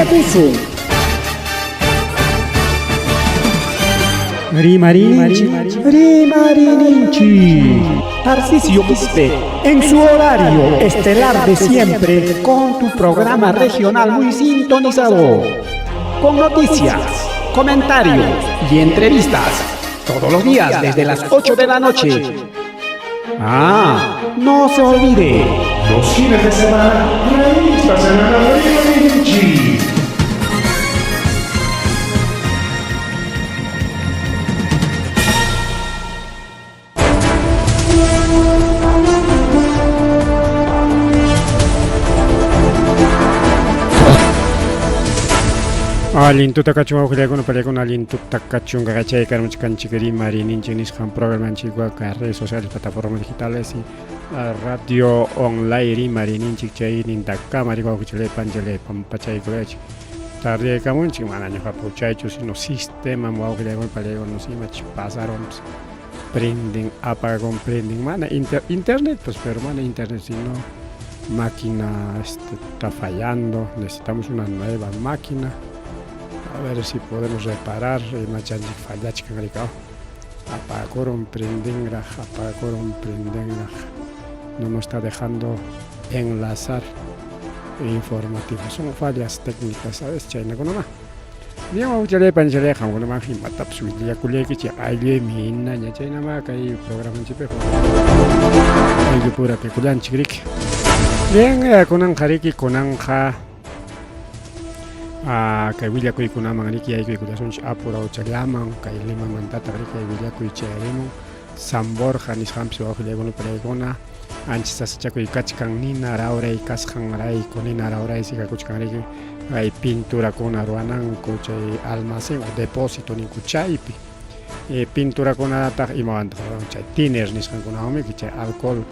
Willakusun. Rimarininchik, rimarininchik. Tarcisio Quispe, en su horario estelar de siempre, con tu programa regional muy sintonizado. Con noticias, comentarios y entrevistas. Todos los días desde las 8 de la noche. Ah, no se olvide. Los fines de semana, revista semanal Rimarinchi. Allin tuta kachun wawqillaykuna pallaykuna allin tuta kachun kachaykarmuchkanchik rimarininchik nisqan programanchikwaqa redes sociales plataformas digitales y radio online rimarininchik chaynintakama wawqichallay panchallay pampachaykulaychik tardeyaykamunchik mana ñuqapa huchaychu sino sistemam wawqillaykuna pallaykuna imachus pasarunpas prenden apagon prenden mana internet pues pero mana internet sino máquina este, está fallando necesitamos una nueva máquina a ver si podemos reparar imachanchik fallachkan rikaw apakurun prendenraq apakurun prendenraq no nos está dejando enlazar informativo son fallas técnicas sabes chaynakunama bien wawchalay panichalay qamkunaman imatapas willakullaykichik aylluymi hinaña chaynama kay programanchikpiqa ayllupura kakullanchik riki bien kunanqa riki kunanqa kay willakuykunaman riki yaykuykullasunchik apurawchallaman kay Limamantataq riki kay willakuy chayarimun San Borja nisqanpis wawqillaykuna palaykuna ancha sasachakuy kachkan nina rawray kasqanrayku nina rawraysi kakuchkan riki kay pinturakuna ruwananku chay almacén o depósito ninku chaypi pinturakunataq imawantaq ruwanku chay tiner nisqankunawanmi chay alcohol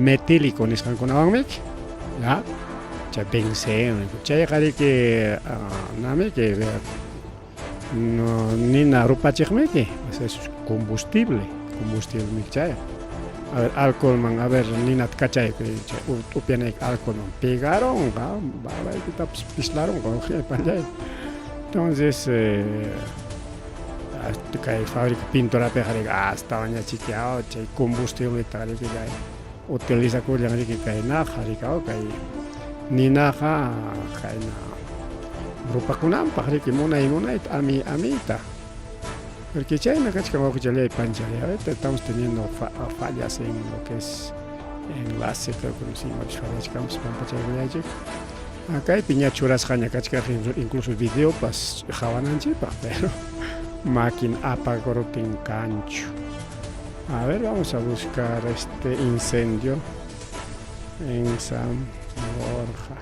metílico nisqankunawanmi ya chay benceno ninku chayqa riki namiki no nina rupachiqmiki es combustible combustible chay a ver alcoholman a ver ninata kachaykuy chay upyanayki alcoholman pegaronqa babaykitapas pislaronqa wawqillay entonces kay fábrica pinturapiqa riki astawan ñachiki chay combustibleta riki chay utilizakullan riki kaynaqa riki kay ninaqa kayna rupakunanpaq riki munay munayta ami amiyta porque chayna kachkan wawqichallay panchallay ahorita estamos teniendo fallas en lo que es enlace creo que no sé imachus fallachkanpas pampachaykullaychik kaypi ña churasqaña kachkan incluso videopas qhawananchikpaq pero máquina apakuruptin kanchu a ver vamos a buscar este incendio en San Borja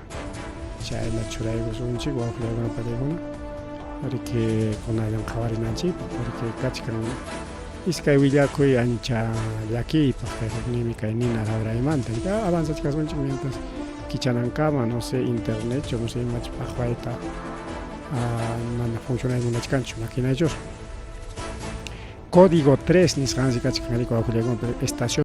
chayna churaykusunchik wawqillaykuna pallaykuna porque kunallan qhawarinanchikpaq porque kachkan iskay willakuy ancha llakiypaq kay hukninmi kay nina rawraymanta avanzachkasunchik mientras kichanankama no sé internetchu no sé imachus paqwayta mana funcionay munachkanchu maquinachus código 3 nisqansi kachkan riki wawqillaykuna estación